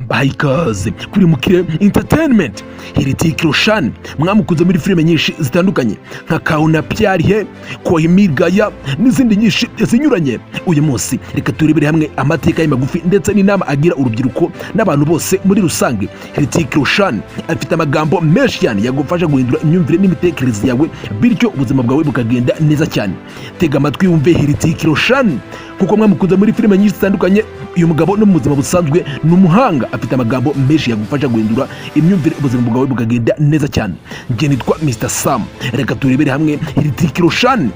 Baha ikaze kuri Mukire Entertainment. Hrithik Roshan mwamukunze muri filime nyinshi zitandukanye nka Kaho Naa Pyaar Hai, Koi Mil Gaya n'izindi nyinshi zinyuranye. Uyu munsi reka turebere hamwe amateka ye magufi ndetse n'inama agira urubyiruko n'abantu bose muri rusange. Hrithik Roshan afite amagambo menshi cyane yagufasha guhindura imyumvire n'imitekerereze yawe, bityo ubuzima bwawe bukagenda neza cyane. Tega amatwi wumve Hrithik Roshan, kuko mwamukunze muri filime nyinshi zitandukanye. Uyu mugabo no mu buzima busanzwe ni umuhanga, afite amagambo menshi yagufasha guhindura imyumvire, ubuzima bwawe bukagenda neza cyane. Njye nitwa Mr Sam. Reka turebere hamwe Hrithik Roshan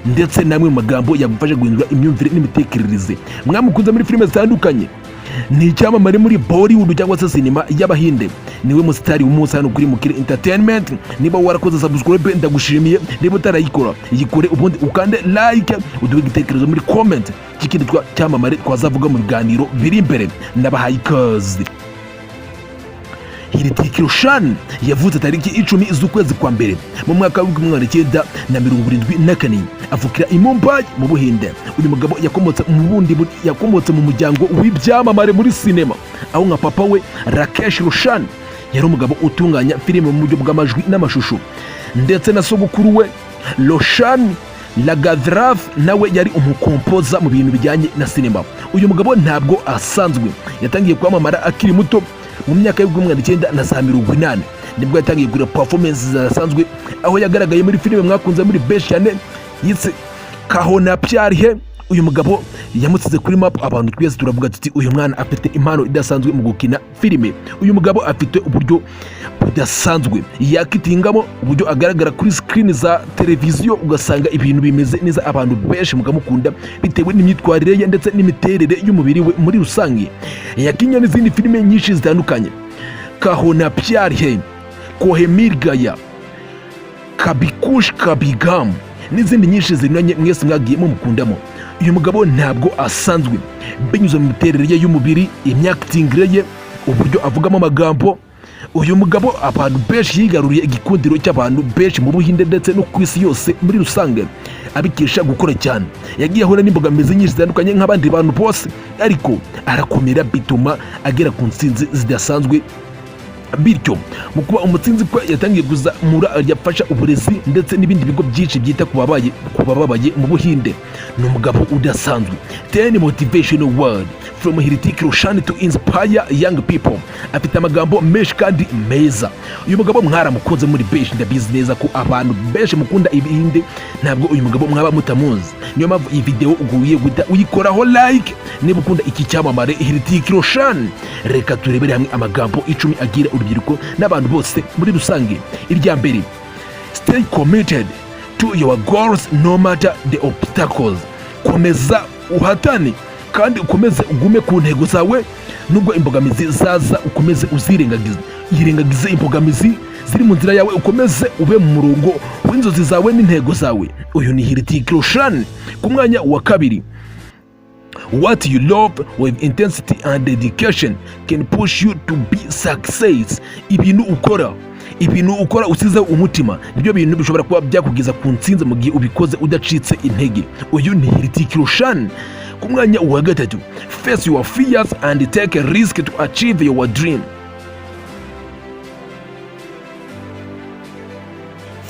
ndetse n'amwe mu magambo yagufasha guhindura imyumvire n'imitekerereze. Mwamukunze muri filime zitandukanye, ni icyamamare muri Bollywood cyangwa se sinema y'Abahinde. Niwe musitari w'umunsi hano kuri Mukire Entertainment. Niba warakoze subscribe, ndagushimiye. Niba utarayikora, yikore, ubundi ukande like, uduhe igitekerezo muri comment cy'ikindi cyamamare twazavuga mu biganiro biri imbere. Nabahaye ikaze. Hrithik Roshan yavutse tariki 10 z'ukwezi kwa mbere mu mwaka w'1974, avukira i Mumbai mu Buhinde. Uyu mugabo yakomotse mu muryango w'ibyamamare muri sinema, aho nka papa we Rakesh Roshan yari umugabo utunganya filime mu buryo bw'amajwi n'amashusho, ndetse na sogokuru we Roshan Raghav nawe yari umukompoza mu bintu bijyanye na sinema. Uyu mugabo ntabwo asanzwe, yatangiye kwamamara akiri muto. Mu myaka y'1980 nibwo yatangiye kugira performance zidasanzwe, aho yagaragaye muri filime mwakunze muri benshi cyane yitse Kaho Naa Pyaar Hai. Uyu mugabo yamusize kuri map, abantu twese turavuga tuti: "Uyu mwana afite impano idasanzwe mu gukina filime." Uyu mugabo afite uburyo budasanzwe yakitingamo, uburyo agaragara kuri screen za televiziyo ugasanga ibintu bimeze neza, abantu benshi mukamukunda bitewe n'imyitwarire ye ndetse n'imiterere y'umubiri we muri rusange. Yakinnye n'izindi filime nyinshi zitandukanye: Kaho Naa Pyaar Hai, Koi Mil Gaya, Kabhi Khushi Kabhie Gham n'izindi nyinshi zinyuranye mwese mwagiye mumukundamo. Uyu mugabo ntabwo asanzwe binyuze mu miterere ye y'umubiri, imyakitingire ye, uburyo avugamo amagambo. Uyu mugabo abantu benshi yigaruriye igikundiro cy'abantu benshi mu Buhinde ndetse no ku isi yose muri rusange, abikesha gukora cyane. Yagiye ahura n'imbogamizi nyinshi zitandukanye nk'abandi bantu bose, ariko arakomera, bituma agera ku ntsinzi zidasanzwe. Bityo mu kuba umutsinzi kwe, yatangiye kuzamura, yafasha uburezi ndetse n'ibindi bigo byinshi byita ku bababaye mu Buhinde. Ni umugabo udasanzwe. 10 motivational word from Hrithik Roshan to inspire young people. Afite amagambo menshi kandi meza. Uyu mugabo mwaramukunze muri benshi, ndabizi neza ko abantu benshi mukunda ibihinde ntabwo uyu mugabo mwaba mutamuzi. Niyo mpamvu iyi video uguye guhita uyikoraho like niba ukunda iki cyamamare Hrithik Roshan. Reka turebere hamwe amagambo 10 agira urubyiruko n'abantu bose muri rusange. Irya mbere: stay committed to your goals no matter the obstacles. Komeza uhatane kandi ukomeze ugume ku ntego zawe nubwo imbogamizi zaza, ukomeze uzirengagize. Yirengagize imbogamizi ziri mu nzira yawe, ukomeze ube mu murongo w'inzozi zawe n'intego zawe. Uyu ni Hrithik Roshan. Ku mwanya wa kabiri: what you love with intensity and dedication can push you to be success. Ibintu ukora usizeho umutima nibyo bintu bishobora kuba byakugeza ku ntsinzi mu gihe ubikoze udacitse intege. Uyu ni Hrithik Roshan. Ku mwanya wa gatatu: face your fears and take a risk to achieve your dream.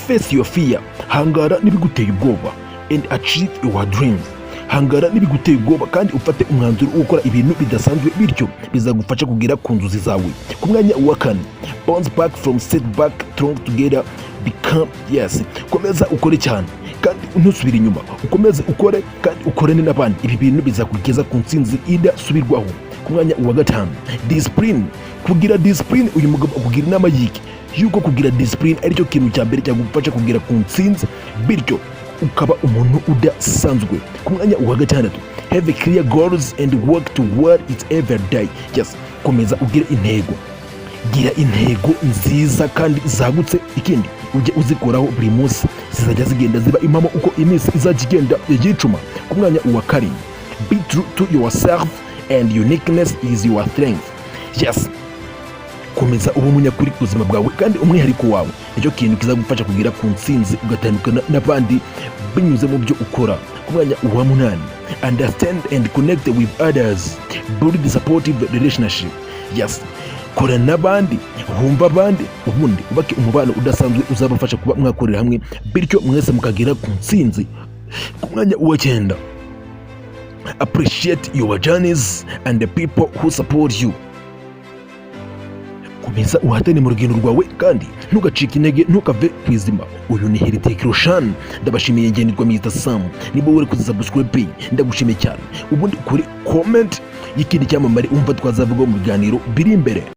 Face your fear, hangara n'ibiguteye ubwoba, and achieve your dreams. Hangara n'ibiguteye ubwoba kandi ufate umwanzuro wo gukora ibintu bidasanzwe, bityo bizagufasha kugera ku nzozi zawe. Ku mwanya wa kane: bounce back from setback, strong together become. Yes, komeza ukore cyane kandi ntusubire inyuma, ukomeze ukore kandi ukorane n'abandi. Ibi bintu bizakugeza ku ntsinzi idasubirwaho. Ku mwanya wa gatanu: discipline, kugira discipline. Uyu mugabo akugira inama yiki yuko kugira discipline aricyo kintu cya mbere cyagufasha kugera ku ntsinzi, bityo ukaba umuntu udasanzwe. Ku mwanya wa gatandatu: have clear goals and work toward it every day. Yes, komeza ugire intego, gira intego nziza kandi zagutse. Ikindi, ujye uzikoraho buri munsi, zizajya zigenda ziba impamo uko iminsi izajya igenda yicuma. Ku mwanya wa karindwi: be true to yourself and uniqueness is your strength. Yes, komeza ube umunyakuri ku buzima bwawe, kandi umwihariko wawe nicyo kintu kizagufasha kugera ku ntsinzi, ugatandukana n'abandi binyuze mu byo ukora. Ku mwanya wa munani: understand and connect with others, build supportive relationship. Yes, kora n'abandi, wumva abandi, ubundi ubake umubano udasanzwe uzabafasha kuba mwakorera hamwe, bityo mwese mukagera ku ntsinzi. Ku mwanya wa cyenda, appreciate your journeys and the people who support you. Komeza uhatane mu rugendo rwawe kandi ntugacike intege, ntukave ku izima. Uyu ni Hrithik Roshan. Ndabashimiye. Ngenderwa Mr Sam. Niba uri kuzi subscribe, ndagushimiye cyane. Ubundi kuri comment y'ikindi cyamamare wumva twazavuga mu biganiro biri imbere.